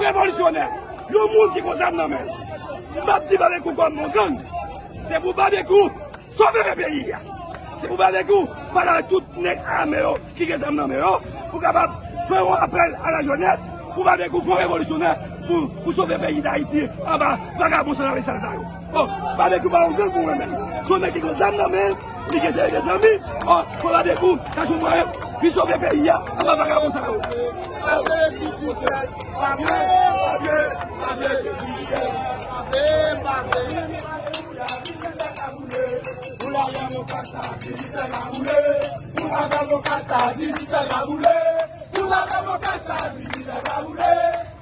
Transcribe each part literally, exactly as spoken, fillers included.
Revolisyonè, yon moun ki gon zam nan men l. M ap di Babekyou kòm yon gang, se pou Babekyou sove peyi a. Se pou Babekyou pale ak tout nèg ame yo ki gen zam nan men yo, pou kapab fè yon apèl a la jenès, pou Babekyou fè yon revolisyonè pou, pou sove peyi Dayiti anba vagabon sanzave sal sa yo. Bon, Babekyou pa yon gang pou mwen menm. Se yon nèg ki gon zam nan men l, li gen seri de zanmi. Bon, fò Babekyou chache yon mwayen pou sove peyi a anba vagabon sa yo.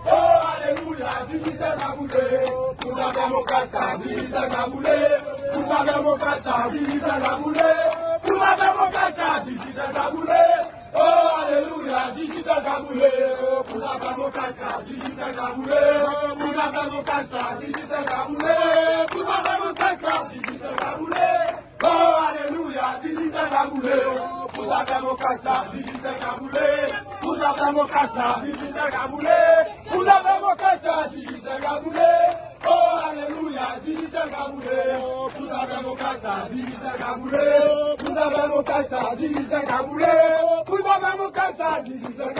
Oh, alelouya, Digicel ka boule. Pou zafè mokasa, Digicel ka boule. Pou zafè mokasa, Digicel ka boule. Pou zafè mokasa, Digicel ka boule. Oh, alelouya, Digicel ka boule. Pou zafè mokasa, Digicel ka boule. Pou zafè mokasa, Digicel ka boule. Pou zafè mokasa, Digicel ka boule. Oh, alelouya, Digicel ka boule. Pou zafè mokasa, Digicel ka boule. Pou zafè mokasa, Digicel ka boule. Pou zafè mokasa, Digicel ka boule. Oh, alelouya, Digicel ka boule. Pou zafè mokasa, Digicel ka boule. Pou zafè mokasa, Digicel ka boule. Pou zafè mokasa, Digicel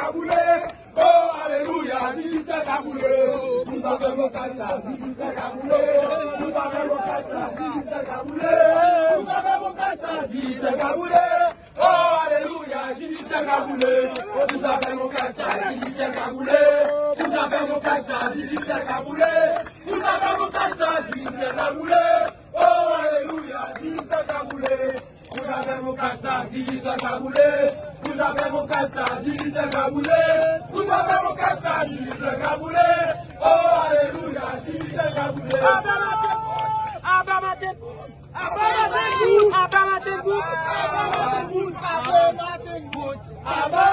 ka boule. Oh, alelouya, Digicel ka boule. Pou zafè mokasa, Digicel ka boule. Pou zafè mokasa, Digicel ka boule. Pou zafè mokasa, Digicel ka boule. Oh, alelouya, Digicel ka boule. Pou zafè mokasa, Digicel ka boule. Pou zafè mokasa, Digicel ka boule. Pou zafè mokasa, Digicel ka boule. Oh, alelouya, Digicel ka boule. Aba Maten Bout! Aba Maten Bout! Aba Maten Bout! Aba Maten Bout! Aba Maten Bout! Aba,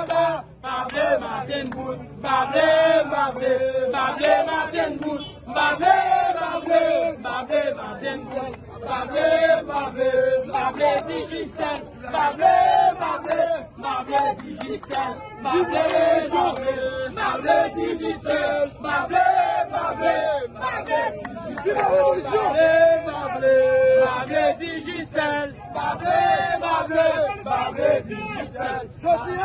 aba! M pa vle Maten Bout! M pa vle, m pa vle! M pa vle Maten Bout! M pa vle, m pa vle! M pa vle Maten Bout! M pa vle, m pa vle! M pa vle Digicel! M pa vle, m pa vle! M pa vle Digicel! M pa vle, m pa vle! M pa vle Digicel! M pa vle, m pa vle! M pa vle Digicel! M pa vle, m pa vle! M pa vle Digicel! M pa vle, m pa vle! M pa vle Digicel! Jodi a,